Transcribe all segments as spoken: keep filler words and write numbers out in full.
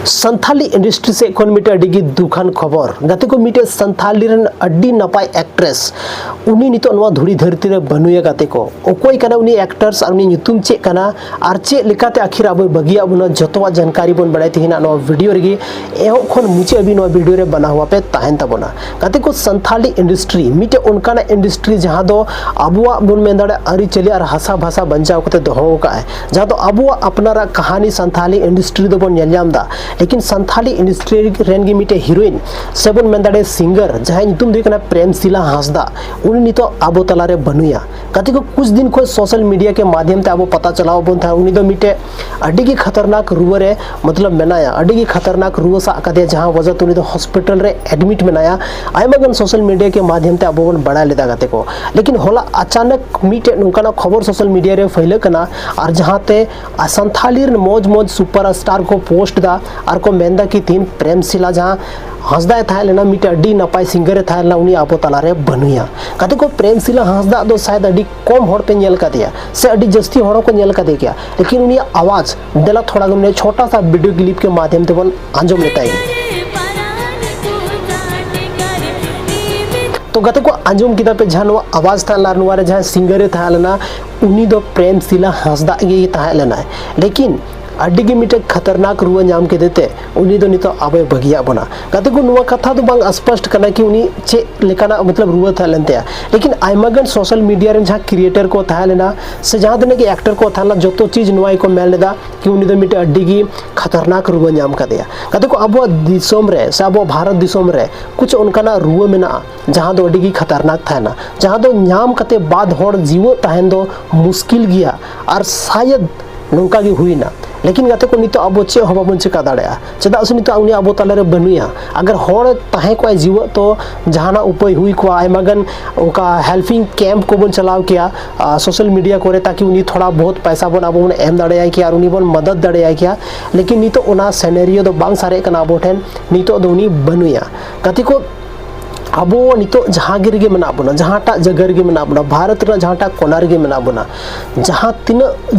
Santali industry ᱥᱮᱫ ᱠᱷᱚᱱ ᱢᱤᱫᱴᱮᱱ ᱟᱹᱰᱤ ᱜᱮ ᱫᱩᱠᱷᱟᱱ ᱠᱷᱚᱵᱚᱨ᱾ ᱜᱟᱛᱮ ᱠᱚ, ᱢᱤᱫᱴᱮᱱ ᱥᱟᱱᱛᱷᱟᱞᱤ ᱨᱮᱱ ᱟᱹᱰᱤ ᱱᱟᱯᱟᱭ ᱮᱠᱴᱨᱮᱥ, ᱩᱱᱤ ᱱᱤᱛᱚᱜ ᱱᱚᱣᱟ ᱫᱷᱩᱲᱤ ᱫᱷᱟᱹᱨᱛᱤ ᱨᱮ ᱵᱟᱹᱱᱩᱭᱟ᱾ ᱜᱟᱛᱮ ᱠᱚ, ᱚᱠᱚᱭ ᱠᱟᱱᱟ ᱩᱱᱤ ᱮᱠᱴᱨᱮᱥ ᱟᱨ ᱩᱱᱤ ᱧᱩᱛᱩᱢ ᱪᱮᱫ ᱠᱟᱱᱟ ᱟᱨ ᱪᱮᱫ ᱞᱮᱠᱟᱛᱮ ᱟᱹᱠᱷᱤᱨ ᱟᱵᱚᱭ ᱵᱟᱹᱜᱤᱭᱟᱜ ᱵᱚᱱᱟ, ᱡᱚᱛᱚᱣᱟᱜ ᱡᱟᱱᱠᱟᱨᱤ ᱵᱚᱱ ᱵᱟᱲᱟᱭ ᱛᱮᱦᱮᱧᱟᱜ ᱱᱚᱣᱟ ᱵᱷᱤᱰᱤᱭᱳ ᱨᱮᱜᱮ᱾ ᱮᱦᱚᱵ ᱠᱷᱚᱱ ᱢᱩᱪᱟᱹᱫ ᱦᱟᱹᱵᱤᱡ ᱱᱚᱣᱟ ᱵᱷᱤᱰᱤᱭᱳ ᱨᱮ ᱵᱮᱱᱟᱣ ᱟᱯᱮ ᱛᱟᱦᱮᱱ ᱛᱟᱵᱚᱱᱟ᱾ ᱜᱟᱛᱮ ᱠᱚ, ᱥᱟᱱᱛᱷᱟᱞᱤ ᱤᱱᱰᱟᱥᱴᱨᱤ ᱢᱤᱫᱴᱮᱱ ᱚᱱᱠᱟᱱᱟᱜ ᱤᱱᱰᱟᱥᱴᱨᱤ ᱡᱟᱦᱟᱸ ᱫᱚ ᱟᱵᱚᱣᱟᱜ ᱵᱚᱱ ᱢᱮᱱ ᱫᱟᱲᱮᱭᱟᱜᱼᱟ ᱟᱹᱨᱤᱪᱟᱹᱞᱤ ᱟᱨ ᱦᱟᱥᱟ ᱵᱷᱟᱥᱟ ᱵᱟᱧᱪᱟᱣ ᱠᱟᱛᱮ ᱫᱚᱦᱚ ᱟᱠᱟᱫ ᱟᱭ, ᱡᱟᱦᱟᱸ ᱫᱚ ᱟᱵᱚᱣᱟᱜ ᱟᱯᱱᱟᱨᱟᱜ ᱠᱟᱹᱦᱱᱤ ᱥᱟᱱᱛᱷᱟᱞᱤ ᱤᱱᱰᱟᱥᱴᱨᱤ ᱫᱚᱵᱚᱱ ᱧᱮᱞ ᱧᱟᱢ ᱮᱫᱟ᱾ ᱞᱮᱠᱤᱱ ᱥᱟᱱᱛᱷᱟᱞᱤ ᱤᱱᱰᱟᱥᱴᱨᱤ ᱨᱮᱱ ᱜᱮ ᱢᱤᱫᱴᱮᱱ ᱦᱤᱨᱳᱭᱤᱱ ᱥᱮ ᱵᱚᱱ ᱢᱮᱱ ᱫᱟᱲᱮᱭᱟᱜᱼᱟ ᱥᱤᱝᱜᱟᱨ, ᱡᱟᱦᱟᱸᱭ ᱧᱩᱛᱩᱢ ᱫᱚ ᱦᱩᱭᱩᱜ ᱠᱟᱱᱟ ᱯᱨᱮᱢᱥᱤᱞᱟ ᱦᱟᱸᱥᱫᱟ, ᱩᱱᱤ ᱱᱤᱛᱚᱜ ᱟᱵᱚ ᱛᱟᱞᱟᱨᱮ ᱵᱟᱹᱱᱩᱭᱟ᱾ ᱜᱟᱛᱮ ᱠᱚ, ᱠᱩᱪ ᱫᱤᱱ ᱠᱷᱚᱱ ᱥᱳᱥᱟᱞ ᱢᱤᱰᱤᱭᱟ ᱠᱮ ᱢᱟᱫᱷᱭᱚᱢ ᱛᱮ ᱟᱵᱚ ᱯᱟᱛᱟ ᱪᱟᱞᱟᱣ ᱟᱵᱚᱱ ᱛᱟᱦᱮᱸᱫ, ᱩᱱᱤ ᱫᱚ ᱢᱤᱫᱴᱮᱡ ᱟᱹᱰᱤ ᱜᱮ ᱠᱷᱟᱛᱟᱨᱱᱟᱠ ᱨᱩᱣᱟᱹ ᱨᱮ ᱢᱚᱛᱞᱚᱵ ᱢᱮᱱᱟᱭᱟ, ᱟᱹᱰᱤ ᱜᱮ ᱠᱷᱟᱛᱟᱨᱱᱟᱠ ᱨᱩᱣᱟᱹ ᱥᱟᱵ ᱠᱟᱫᱮᱭᱟ, ᱡᱟᱦᱟᱸ ᱣᱟᱡᱟᱛ ᱩᱱᱤ ᱫᱚ ᱦᱚᱥᱯᱤᱴᱟᱞ ᱨᱮ ᱮᱰᱢᱤᱴ ᱢᱮᱱᱟᱭᱟ᱾ ᱟᱭᱢᱟ ᱜᱟᱱ ᱥᱳᱥᱟᱞ ᱢᱤᱰᱤᱭᱟ ᱠᱮ ᱢᱟᱫᱷᱭᱚᱢ ᱛᱮ ᱟᱵᱚ ᱵᱚᱱ ᱵᱟᱲᱟᱭ ᱞᱮᱫᱟ᱾ ᱜᱟᱛᱮ ᱠᱚ, ᱞᱮᱠᱤᱱ ᱦᱚᱞᱟ ᱟᱪᱟᱱᱚᱠ ᱢᱤᱫᱴᱮᱡ ᱱᱚᱝᱠᱟᱱᱟᱜ ᱠᱷᱚᱵᱚᱨ ᱥᱳᱥᱟᱞ ᱢᱤᱰᱤᱭᱟ ᱨᱮ ᱯᱷᱟᱹᱭᱞᱟᱹᱜ ᱠᱟᱱᱟ, ᱟᱨ ᱡᱟᱦᱟᱸᱛᱮ ᱟᱨ ᱥᱟᱱᱛᱷᱟᱞᱤ ᱨᱮᱱ ᱢᱚᱡᱽ ᱢᱚᱡᱽ ᱥᱩᱯᱟᱨ ᱥᱴᱟᱨ ᱠᱚ ᱯᱳᱥᱴ ᱫᱟ ᱟᱨ ᱠᱚ ᱢᱮᱱᱫᱟ ᱠᱤ ᱛᱤᱦᱤᱧ ᱯᱨᱮᱢᱥᱤᱞᱟ ᱡᱟᱦᱟᱸ ᱦᱟᱸᱥᱫᱟ ᱮ ᱛᱟᱦᱮᱸ ᱞᱮᱱᱟ, ᱢᱤᱫᱴᱮᱡ ᱟᱹᱰᱤ ᱱᱟᱯᱟᱭ ᱥᱤᱝᱜᱟᱨ ᱮ ᱛᱟᱦᱮᱸ ᱞᱮᱱᱟ, ᱩᱱᱤ ᱟᱵᱚ ᱛᱟᱞᱟᱨᱮ ᱵᱟᱹᱱᱩᱭᱟ᱾ ᱜᱟᱛᱮ ᱠᱚ, ᱯᱨᱮᱢᱥᱤᱞᱟ ᱦᱟᱸᱥᱫᱟ ᱫᱚ ᱥᱟᱭᱟᱫ ᱟᱹᱰᱤ ᱠᱚᱢ ᱦᱚᱲ ᱯᱮ ᱧᱮᱞ ᱠᱟᱫᱮᱭᱟ ᱥᱮ ᱟᱹᱰᱤ ᱡᱟᱹᱥᱛᱤ ᱦᱚᱲ ᱦᱚᱸᱠᱚ ᱧᱮᱞ ᱠᱟᱫᱮ ᱜᱮᱭᱟ, ᱞᱮᱠᱤᱱ ᱩᱱᱤᱭᱟᱜ ᱟᱣᱟᱡᱽ ᱫᱮᱞᱟ ᱛᱷᱚᱲᱟ ᱜᱟᱱ ᱪᱷᱳᱴᱟ ᱥᱟ ᱵᱷᱤᱰᱤᱭᱳ ᱠᱞᱤᱯ ᱠᱮ ᱢᱟᱫᱷᱭᱚᱢ ᱛᱮᱵᱚᱱ ᱟᱸᱡᱚᱢ ᱞᱮᱛᱟᱭ ᱜᱮ᱾ ᱛᱚ ᱜᱟᱛᱮ ᱠᱚ, ᱟᱸᱡᱚᱢ ᱠᱮᱫᱟ ᱯᱮ ᱡᱟᱦᱟᱸ ᱱᱚᱣᱟ ᱟᱣᱟᱡᱽ ᱛᱟᱦᱮᱸ ᱞᱮᱱᱟ, ᱱᱚᱣᱟ ᱨᱮ ᱡᱟᱦᱟᱸ ᱥᱤᱝᱜᱟᱨ ᱮ ᱛᱟᱦᱮᱸ ᱞᱮᱱᱟ, ᱩᱱᱤ ᱫᱚ ᱯᱨᱮᱢᱥᱤᱞᱟ ᱦᱟᱸᱥᱫᱟ ᱜᱮ ᱛᱟᱦᱮᱸ ᱞᱮᱱᱟᱭ᱾ ᱞᱮᱠᱤᱱ ᱟᱹᱰᱤ ᱜᱮ ᱢᱤᱫᱴᱮᱡ ᱠᱷᱟᱛᱟᱨᱱᱟᱠ ᱨᱩᱣᱟᱹ ᱧᱟᱢ ᱠᱮᱫᱮ ᱛᱮ ᱩᱱᱤ ᱫᱚ ᱱᱤᱛᱚᱜ ᱟᱵᱚᱭ ᱵᱟᱹᱜᱤᱭᱟᱜ ᱵᱚᱱᱟ᱾ ᱜᱟᱛᱮ ᱠᱚ, ᱱᱚᱣᱟ ᱠᱟᱛᱷᱟ ᱫᱚ ᱵᱟᱝ ᱥᱯᱚᱥᱴ ᱠᱟᱱᱟ ᱠᱤ ᱩᱱᱤ ᱪᱮᱫ ᱞᱮᱠᱟᱱᱟᱜ ᱢᱚᱛᱞᱚᱵ ᱨᱩᱣᱟᱹ ᱛᱟᱦᱮᱸ ᱞᱮᱱ ᱛᱟᱭᱟ, ᱞᱮᱠᱤᱱ ᱟᱭᱢᱟ ᱜᱟᱱ ᱥᱳᱥᱟᱞ ᱢᱤᱰᱤᱭᱟ ᱨᱮᱱ ᱡᱟᱦᱟᱸ ᱠᱨᱤᱭᱮᱴᱟᱨ ᱠᱚ ᱛᱟᱦᱮᱸ ᱞᱮᱱᱟ ᱥᱮ ᱡᱟᱦᱟᱸ ᱛᱤᱱᱟᱹᱜ ᱜᱮ ᱮᱠᱴᱟᱨ ᱠᱚ ᱛᱟᱦᱮᱸ ᱞᱮᱱᱟ, ᱡᱚᱛᱚ ᱪᱤᱡᱽ ᱱᱚᱣᱟ ᱜᱮᱠᱚ ᱢᱮᱱ ᱞᱮᱫᱟ ᱠᱤ ᱩᱱᱤ ᱫᱚ ᱢᱤᱫᱴᱮᱡ ᱟᱹᱰᱤ ᱜᱮ ᱠᱷᱟᱛᱟᱨᱱᱟᱠ ᱨᱩᱣᱟᱹ ᱧᱟᱢ ᱠᱟᱫᱮᱭᱟ᱾ ᱜᱟᱛᱮ ᱠᱚ, ᱟᱵᱚᱣᱟᱜ ᱫᱤᱥᱚᱢ ᱨᱮ ᱥᱮ ᱟᱵᱚᱣᱟᱜ ᱵᱷᱟᱨᱚᱛ ᱫᱤᱥᱚᱢ ᱨᱮ ᱠᱩᱪ ᱚᱱᱠᱟᱱᱟᱜ ᱨᱩᱣᱟᱹ ᱢᱮᱱᱟᱜᱼᱟ ᱡᱟᱦᱟᱸ ᱫᱚ ᱟᱹᱰᱤ ᱜᱮ ᱠᱷᱟᱛᱟᱨᱱᱟᱠ ᱛᱟᱦᱮᱱᱟ, ᱡᱟᱦᱟᱸ ᱫᱚ ᱧᱟᱢ ᱠᱟᱛᱮ ᱵᱟᱫ ᱦᱚᱲ ᱡᱤᱣᱮᱫ ᱛᱟᱦᱮᱱ ᱫᱚ ᱢᱩᱥᱠᱤᱞ ᱜᱮᱭᱟ᱾ ᱟᱨ ᱥᱟᱭᱮᱫ ᱱᱚᱝᱠᱟ ᱜᱮ ᱦᱩᱭᱱᱟ᱾ ᱞᱮᱠᱤᱱ ᱜᱟᱛᱮ ᱠᱚ, ᱱᱤᱛᱚᱜ ᱟᱵᱚ ᱪᱮᱫ ᱦᱚᱸ ᱵᱟᱵᱚᱱ ᱪᱮᱠᱟ ᱫᱟᱲᱮᱭᱟᱜᱼᱟ, ᱪᱮᱫᱟᱜ ᱥᱮ ᱱᱤᱛᱚᱜ ᱩᱱᱤ ᱟᱵᱚ ᱛᱟᱞᱟᱨᱮ ᱵᱟᱹᱱᱩᱭᱟ᱾ ᱟᱜᱟᱨ ᱦᱚᱲ ᱛᱟᱦᱮᱸ ᱠᱚᱜᱼᱟᱭ ᱡᱤᱣᱮᱫ, ᱛᱚ ᱡᱟᱦᱟᱱᱟᱜ ᱩᱯᱟᱹᱭ ᱦᱩᱭ ᱠᱚᱜᱼᱟ, ᱟᱭᱢᱟ ᱜᱟᱱ ᱚᱱᱠᱟ ᱦᱮᱞᱯᱤᱝ ᱠᱮᱢᱯ ᱠᱚᱵᱚᱱ ᱪᱟᱞᱟᱣ ᱠᱮᱭᱟ ᱥᱳᱥᱟᱞ ᱢᱤᱰᱤᱭᱟ ᱠᱚᱨᱮ, ᱛᱟᱠᱤ ᱩᱱᱤ ᱛᱷᱚᱲᱟ ᱵᱚᱦᱩᱛ ᱯᱚᱭᱥᱟ ᱵᱚᱱ ᱟᱵᱚ ᱵᱚᱱ ᱮᱢ ᱫᱟᱲᱮᱭᱟᱭ ᱠᱮᱭᱟ ᱟᱨ ᱩᱱᱤ ᱵᱚᱱ ᱢᱚᱫᱚᱫ ᱫᱟᱲᱮᱭᱟᱭ ᱠᱮᱭᱟ᱾ ᱞᱮᱠᱤᱱ ᱱᱤᱛᱚᱜ ᱚᱱᱟ ᱥᱮᱱᱮᱨᱤᱭᱳ ᱫᱚ ᱵᱟᱝ ᱥᱟᱨᱮᱡ ᱠᱟᱱᱟ ᱟᱵᱚ ᱴᱷᱮᱱ, ᱱᱤᱛᱚᱜ ᱫᱚ ᱩᱱᱤ ᱵᱟᱹᱱᱩᱭᱟ᱾ ᱜᱟᱛᱮ ᱠᱚ, ᱟᱵᱚ ᱱᱤᱛᱚᱜ ᱡᱟᱦᱟᱸ ᱜᱮ ᱨᱮᱜᱮ ᱢᱮᱱᱟᱜ ᱵᱚᱱᱟ, ᱡᱟᱦᱟᱸᱴᱟᱜ ᱡᱟᱭᱜᱟ ᱨᱮᱜᱮ ᱢᱮᱱᱟᱜ ᱵᱚᱱᱟ, ᱵᱷᱟᱨᱚᱛ ᱨᱮᱱᱟᱜ ᱡᱟᱦᱟᱸᱴᱟᱜ ᱠᱚᱱᱟ ᱨᱮᱜᱮ ᱢᱮᱱᱟᱜ ᱵᱚᱱᱟ, ᱡᱟᱦᱟᱸ ᱛᱤᱱᱟᱹᱜ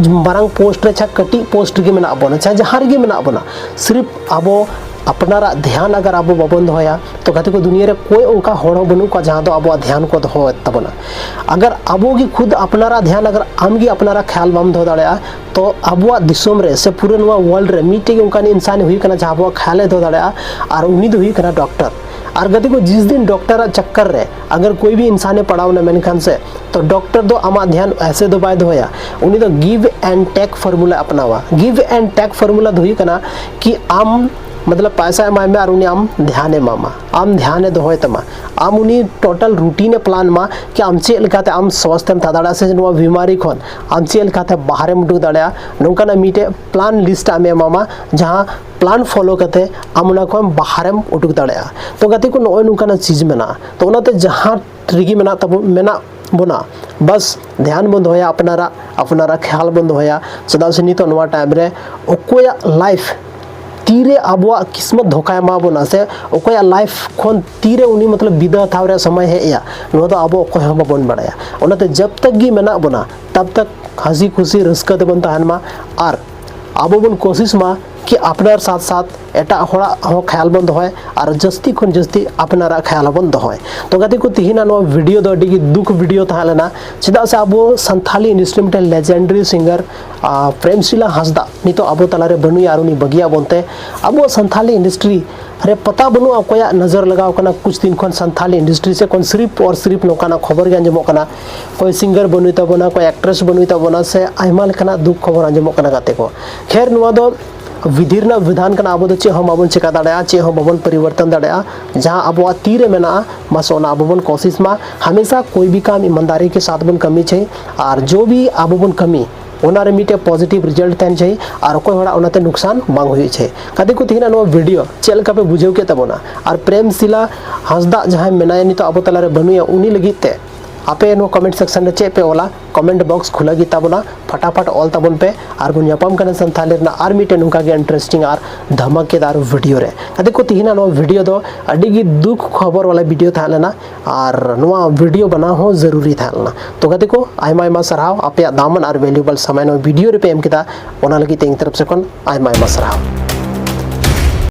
ᱢᱟᱨᱟᱝ ᱯᱳᱥᱴ ᱨᱮ, ᱪᱟᱦᱮ ᱠᱟᱹᱴᱤᱡ ᱯᱳᱥᱴ ᱨᱮᱜᱮ ᱢᱮᱱᱟᱜ ᱵᱚᱱᱟ, ᱪᱟᱦᱮ ᱡᱟᱦᱟᱸ ᱨᱮᱜᱮ ᱢᱮᱱᱟᱜ ᱵᱚᱱᱟ, ᱥᱤᱨᱤᱯ ᱟᱵᱚ ᱟᱯᱱᱟᱨᱟᱜ ᱫᱷᱮᱭᱟᱱ ᱟᱜᱟᱨ ᱟᱵᱚ ᱵᱟᱵᱚᱱ ᱫᱚᱦᱚᱭᱟ, ᱛᱚ ᱜᱟᱛᱮ ᱠᱚ, ᱫᱩᱱᱤᱭᱟᱹ ᱨᱮ ᱠᱚᱭ ᱚᱱᱠᱟ ᱦᱚᱲ ᱦᱚᱸ ᱵᱟᱹᱱᱩᱜ ᱠᱚᱣᱟ ᱡᱟᱦᱟᱸ ᱫᱚ ᱟᱵᱚᱣᱟᱜ ᱫᱷᱮᱭᱟᱱ ᱠᱚ ᱫᱚᱦᱚᱭᱮᱫ ᱛᱟᱵᱚᱱᱟ᱾ ᱟᱜᱟᱨ ᱟᱵᱚ ᱜᱮ ᱠᱷᱩᱫ ᱟᱯᱱᱟᱨᱟᱜ ᱫᱷᱮᱭᱟᱱ, ᱟᱜᱟᱨ ᱟᱢ ᱜᱮ ᱟᱯᱱᱟᱨᱟᱜ ᱠᱷᱮᱭᱟᱞ ᱵᱟᱢ ᱫᱚᱦᱚ ᱫᱟᱲᱮᱭᱟᱜᱼᱟ, ᱛᱚ ᱟᱵᱚᱣᱟᱜ ᱫᱤᱥᱚᱢ ᱨᱮ ᱥᱮ ᱯᱩᱨᱟᱹ ᱱᱚᱣᱟ ᱣᱟᱨᱞᱰ ᱨᱮ ᱢᱤᱫᱴᱮᱡ ᱜᱮ ᱚᱱᱠᱟᱱ ᱤᱱᱥᱟᱱ ᱦᱩᱭᱩᱜ ᱠᱟᱱᱟ ᱡᱟᱦᱟᱸ ᱟᱵᱚᱣᱟᱜ ᱠᱷᱮᱭᱟᱞᱮ ᱫᱚᱦᱚ ᱫᱟᱲᱮᱭᱟᱜᱼᱟ, ᱟᱨ ᱩᱱᱤ ᱫᱚ ᱦᱩᱭᱩᱜ ᱠᱟᱱᱟ ᱰᱚᱠᱴᱚᱨ᱾ ᱟᱨ ᱜᱟᱛᱮ ᱠᱚ, ᱡᱤᱥ ᱫᱤᱱ ᱰᱚᱠᱴᱚᱨᱟᱜ ᱪᱟᱠᱠᱟᱨ ᱨᱮ ᱟᱜᱟᱨ ᱠᱳᱭ ᱵᱷᱤ ᱤᱱᱥᱟᱱᱮ ᱯᱟᱲᱟᱣ ᱮᱱᱟ ᱢᱮᱱᱠᱷᱟᱱ ᱥᱮ, ᱛᱚ ᱰᱚᱠᱴᱚᱨ ᱫᱚ ᱟᱢᱟᱜ ᱫᱷᱮᱭᱟᱱ ᱮᱥᱮ ᱫᱚ ᱵᱟᱭ ᱫᱚᱦᱚᱭᱟ, ᱩᱱᱤ ᱫᱚ ᱜᱤᱵᱷ and tech formula ᱟᱯᱱᱟᱣᱟ᱾ ᱜᱤᱵᱷ and tech formula ᱫᱚ ᱦᱩᱭᱩᱜ ᱠᱟᱱᱟ ᱠᱤ ᱟᱢ ᱢᱚᱛᱞᱚᱵ ᱯᱟᱭᱥᱟ ᱮᱢᱟᱭ ᱢᱮ ᱟᱨ ᱩᱱᱤ ᱟᱢ ᱫᱷᱮᱭᱟᱱᱮ ᱮᱢᱟᱢᱟ, ᱟᱢ ᱫᱷᱮᱭᱟᱱᱮ ᱫᱚᱦᱚᱭ ᱛᱟᱢᱟ᱾ ᱟᱢ ᱩᱱᱤ ᱴᱳᱴᱟᱞ ᱨᱩᱴᱤᱱᱮ ᱯᱞᱟᱱ ᱢᱟ ᱠᱤ ᱟᱢ ᱪᱮᱫ ᱞᱮᱠᱟᱛᱮ ᱟᱢ ᱥᱣᱟᱥᱛᱷᱮᱢ ᱛᱟᱦᱮᱸ ᱫᱟᱲᱮᱭᱟᱜᱼᱟ ᱥᱮ ᱱᱚᱣᱟ ᱵᱤᱢᱟᱨᱤ ᱠᱷᱚᱱ ᱟᱢ ᱪᱮᱫ ᱞᱮᱠᱟᱛᱮ ᱵᱟᱦᱨᱮᱢ ᱩᱰᱩᱠ ᱫᱟᱲᱮᱭᱟᱜᱼᱟ, ᱱᱚᱝᱠᱟᱱᱟᱜ ᱢᱤᱫᱴᱮᱡ ᱯᱞᱟᱱ ᱞᱤᱥᱴ ᱟᱢᱮ ᱮᱢᱟᱢᱟ, ᱡᱟᱦᱟᱸ ᱯᱞᱟᱱ ᱯᱷᱚᱞᱳ ᱠᱟᱛᱮ ᱟᱢ ᱚᱱᱟ ᱠᱷᱚᱱ ᱵᱟᱦᱨᱮᱢ ᱩᱰᱩᱠ ᱫᱟᱲᱮᱭᱟᱜᱼᱟ᱾ ᱛᱚ ᱜᱟᱛᱮ ᱠᱚ, ᱱᱚᱜᱼᱚᱭ ᱱᱚᱝᱠᱟᱱᱟᱜ ᱪᱤᱡᱽ ᱢᱮᱱᱟᱜᱼᱟ᱾ ᱛᱚ ᱚᱱᱟᱛᱮ ᱡᱟᱦᱟᱸ ᱨᱮᱜᱮ ᱢᱮᱱᱟᱜ ᱛᱟᱵᱚ, ᱢᱮᱱᱟᱜ ᱵᱚᱱᱟ, ᱵᱟᱥ ᱫᱷᱮᱭᱟᱱ ᱵᱚᱱ ᱫᱚᱦᱚᱭᱟ, ᱟᱯᱱᱟᱨᱟᱜ, ᱟᱯᱱᱟᱨᱟᱜ ᱠᱷᱮᱭᱟᱞ ᱵᱚᱱ ᱫᱚᱦᱚᱭᱟ᱾ ᱪᱮᱫᱟᱜ ᱥᱮ ᱱᱤᱛᱚᱜ ᱱᱚᱣᱟ ᱴᱟᱭᱤᱢ ᱨᱮ ᱚᱠᱚᱭᱟᱜ ᱞᱟᱭᱤᱯᱷ ᱛᱤᱨᱮ ᱟᱵᱚᱣᱟᱜ ᱠᱤᱥᱢᱚᱛ ᱫᱷᱳᱠᱟᱭ ᱮᱢᱟ ᱵᱚᱱᱟ ᱥᱮ ᱚᱠᱚᱭᱟᱜ ᱞᱟᱭᱤᱯᱷ ᱠᱷᱚᱱ ᱛᱤᱨᱮ ᱩᱱᱤ ᱢᱚᱛᱞᱚᱵ ᱵᱤᱫᱟᱹ ᱦᱟᱛᱟᱣ ᱨᱮᱭᱟᱜ ᱥᱚᱢᱚᱭ ᱦᱮᱡ ᱟᱭᱟ, ᱱᱚᱣᱟ ᱫᱚ ᱟᱵᱚ ᱚᱠᱚᱭ ᱦᱚᱸ ᱵᱟᱵᱚᱱ ᱵᱟᱲᱟᱭᱟ᱾ ᱚᱱᱟᱛᱮ ᱡᱟᱵ ᱛᱟᱠ ᱜᱮ ᱢᱮᱱᱟᱜ ᱵᱚᱱᱟ, ᱛᱟᱵ ᱛᱟᱠ ᱦᱟᱸᱥᱤ ᱠᱷᱩᱥᱤ ᱨᱟᱹᱥᱠᱟᱹ ᱛᱮᱵᱚᱱ ᱛᱟᱦᱮᱱ ᱢᱟ᱾ ᱟᱨ ᱟᱵᱚ ᱵᱚᱱ ᱠᱳᱥᱤᱥ ᱢᱟ ᱠᱤ ᱟᱯᱱᱟᱨ ᱥᱟᱛ ᱥᱟᱛ ᱮᱴᱟᱜ ᱦᱚᱲᱟᱜ ᱦᱚᱸ ᱠᱷᱮᱭᱟᱞ ᱵᱚᱱ ᱫᱚᱦᱚᱭ, ᱟᱨ ᱡᱟᱹᱥᱛᱤ ᱠᱷᱚᱱ ᱡᱟᱹᱥᱛᱤ ᱟᱯᱱᱟᱨᱟᱜ ᱠᱷᱮᱭᱟᱞ ᱦᱚᱸᱵᱚᱱ ᱫᱚᱦᱚᱭ᱾ ᱛᱚ ᱜᱟᱛᱮ ᱠᱚ, ᱛᱤᱦᱤᱧᱟᱜ ᱱᱚᱣᱟ ᱵᱷᱤᱰᱤᱭᱳ ᱫᱚ ᱟᱹᱰᱤ ᱜᱮ ᱫᱩᱠ ᱵᱷᱤᱰᱤᱭᱳ ᱛᱟᱦᱮᱸ ᱞᱮᱱᱟ, ᱪᱮᱫᱟᱜ ᱥᱮ ᱟᱵᱚ ᱥᱟᱱᱛᱷᱟᱞᱤ ᱤᱱᱰᱟᱥᱴᱨᱤ ᱢᱤᱫᱴᱮᱱ ᱞᱮᱡᱮᱱᱰᱟᱨᱤ ᱥᱤᱝᱜᱟᱨ, ᱟᱨ ᱯᱨᱮᱢᱥᱤᱞᱟ ᱦᱟᱸᱥᱫᱟ ᱱᱤᱛᱚᱜ ᱟᱵᱚ ᱛᱟᱞᱟᱨᱮ ᱵᱟᱹᱱᱩᱭᱟ ᱟᱨ ᱩᱱᱤ ᱵᱟᱹᱜᱤᱭᱟᱜ ᱵᱚᱱᱛᱮ ᱟᱵᱚᱣᱟᱜ ᱥᱟᱱᱛᱷᱟᱞᱤ ᱤᱱᱰᱟᱥᱴᱨᱤ ᱨᱮ ᱯᱟᱛᱟ ᱵᱟᱹᱱᱩᱜᱼᱟ ᱚᱠᱚᱭᱟᱜ ᱱᱚᱡᱚᱨ ᱞᱟᱜᱟᱣ ᱠᱟᱱᱟ᱾ ᱠᱩᱪ ᱫᱤᱱ ᱠᱷᱚᱱ ᱥᱟᱱᱛᱷᱟᱞᱤ ᱤᱱᱰᱟᱥᱴᱨᱤ ᱥᱮᱫ ᱠᱷᱚᱱ ᱥᱤᱨᱤᱯ ᱟᱨ ᱥᱤᱨᱤᱯ ᱱᱚᱝᱠᱟᱱᱟᱜ ᱠᱷᱚᱵᱚᱨ ᱜᱮ ᱟᱸᱡᱚᱢᱚᱜ ᱠᱟᱱᱟ, ᱚᱠᱚᱭ ᱥᱤᱝᱜᱟᱨ ᱵᱟᱹᱱᱩᱭ ᱛᱟᱵᱚᱱᱟ, ᱚᱠᱚᱭ ᱮᱠᱴᱨᱮᱥ ᱵᱟᱹᱱᱩᱭ ᱛᱟᱵᱚᱱᱟ, ᱥᱮ ᱟᱭᱢᱟ ᱞᱮᱠᱟᱱᱟᱜ ᱫᱩᱠ ᱠᱷᱚᱵᱚᱨ ᱟᱸᱡᱚᱢᱚᱜ ᱠᱟᱱᱟ ᱜᱟᱛᱮ ᱠᱚ᱾ ᱠᱷᱮᱨ, ᱱᱚᱣᱟ ᱫᱚ ᱵᱤᱫᱷᱤ ᱨᱮᱱᱟᱜ ᱵᱤᱫᱷᱟᱱ ᱠᱟᱱᱟ, ᱟᱵᱚ ᱫᱚ ᱪᱮᱫ ᱦᱚᱸ ᱵᱟᱵᱚᱱ ᱪᱮᱠᱟ ᱫᱟᱲᱮᱭᱟᱜᱼᱟ, ᱪᱮᱫ ᱦᱚᱸ ᱵᱟᱵᱚᱱ ᱯᱚᱨᱤᱵᱚᱨᱛᱚᱱ ᱫᱟᱲᱮᱭᱟᱜᱼᱟ᱾ ᱡᱟᱦᱟᱸ ᱟᱵᱚᱣᱟᱜ ᱛᱤ ᱨᱮ ᱢᱮᱱᱟᱜᱼᱟ, ᱵᱟᱥ ᱚᱱᱟ ᱟᱵᱚ ᱵᱚᱱ ᱠᱳᱥᱤᱥ ᱢᱟ, ᱦᱟᱢᱮᱥᱟ ᱠᱳᱭ ᱵᱷᱤ ᱠᱟᱢ ᱤᱢᱟᱱᱫᱟᱨᱤ ᱠᱮ ᱥᱟᱛᱷ ᱵᱚᱱ ᱠᱟᱹᱢᱤ ᱪᱟᱹᱭ, ᱟᱨ ᱡᱚ ᱵᱷᱤ ᱟᱵᱚ ᱵᱚᱱ ᱠᱟᱹᱢᱤ, ᱚᱱᱟ ᱨᱮ ᱢᱤᱫᱴᱮᱡ ᱯᱚᱡᱤᱴᱤᱵᱷ ᱨᱤᱡᱟᱞᱴ ᱛᱟᱦᱮᱱ ᱪᱟᱹᱭ, ᱟᱨ ᱚᱠᱚᱭ ᱦᱚᱲᱟᱜ ᱚᱱᱟᱛᱮ ᱱᱩᱠᱥᱟᱱ ᱵᱟᱝ ᱦᱩᱭᱩᱜ ᱪᱟᱹᱭ᱾ ᱜᱟᱛᱮ ᱠᱚ, ᱛᱮᱦᱮᱧᱟᱜ ᱱᱚᱣᱟ ᱵᱷᱤᱰᱤᱭᱳ ᱪᱮᱫ ᱞᱮᱠᱟ ᱯᱮ ᱵᱩᱡᱷᱟᱹᱣ ᱠᱮᱫ ᱛᱟᱵᱚᱱᱟ? ᱟᱨ ᱯᱨᱮᱢᱥᱤᱞᱟ ᱦᱟᱸᱥᱫᱟ ᱡᱟᱦᱟᱸᱭ ᱢᱮᱱᱟᱭᱟ ᱱᱤᱛᱚᱜ ᱟᱵᱚ ᱛᱟᱞᱟᱨᱮ ᱵᱟᱹᱱᱩᱭᱟ, ᱩᱱᱤ ᱞᱟᱹᱜᱤᱫ ᱛᱮ ᱟᱯᱮ ᱱᱚᱣᱟ ᱠᱚᱢᱮᱱᱴ ᱥᱮᱠᱥᱚᱱ ᱨᱮ ᱪᱮᱫ ᱯᱮ ᱚᱞᱟ? ᱠᱚᱢᱮᱱᱴ ᱵᱚᱠᱥ ᱠᱷᱩᱞᱟᱹ ᱜᱮ ᱛᱟᱵᱚᱱᱟ, ᱯᱷᱟᱴᱟᱯᱷᱟᱴ ᱚᱞ ᱛᱟᱵᱚᱱ ᱯᱮ᱾ ᱟᱨ ᱵᱚᱱ ᱧᱟᱯᱟᱢ ᱠᱟᱱᱟ ᱥᱟᱱᱛᱷᱟᱞᱤ ᱨᱮᱱᱟᱜ ᱟᱨ ᱢᱤᱫᱴᱮᱱ ᱱᱚᱝᱠᱟ ᱜᱮ ᱤᱱᱴᱟᱨᱮᱥᱴᱤᱝ ᱟᱨ ᱫᱷᱟᱢᱟᱠᱮᱫᱟᱨ ᱵᱷᱤᱰᱤᱭᱳ ᱨᱮ᱾ ᱜᱟᱛᱮ ᱠᱚ, ᱛᱤᱦᱤᱧᱟᱜ ᱱᱚᱣᱟ ᱵᱷᱤᱰᱤᱭᱳ ᱫᱚ ᱟᱹᱰᱤ ᱜᱮ ᱫᱩᱠ ᱠᱷᱚᱵᱚᱨ ᱵᱟᱞᱟ ᱵᱷᱤᱰᱤᱭᱳ ᱛᱟᱦᱮᱸ ᱞᱮᱱᱟ, ᱟᱨ ᱱᱚᱣᱟ ᱵᱷᱤᱰᱤᱭᱳ ᱵᱮᱱᱟᱣ ᱦᱚᱸ ᱡᱟᱹᱨᱩᱨᱤ ᱛᱟᱦᱮᱸ ᱞᱮᱱᱟ᱾ ᱛᱚ ᱜᱟᱛᱮ ᱠᱚ, ᱟᱭᱢᱟ ᱟᱭᱢᱟ ᱥᱟᱨᱦᱟᱣ, ᱟᱯᱮᱭᱟᱜ ᱫᱟᱢᱟᱱ ᱟᱨ ᱵᱷᱮᱞᱩᱵᱚᱞ ᱥᱚᱢᱚᱭ ᱱᱚᱣᱟ ᱵᱷᱤᱰᱤᱭᱳ ᱨᱮᱯᱮ ᱮᱢ ᱠᱮᱫᱟ, ᱚᱱᱟ ᱞᱟᱹᱜᱤᱫ ᱛᱮ ᱤᱧ ᱛᱚᱨᱚᱯ ᱥᱮᱫ ᱠᱷᱚᱱ ᱟᱭᱢᱟ ᱟᱭᱢᱟ ᱥᱟᱨᱦᱟᱣ᱾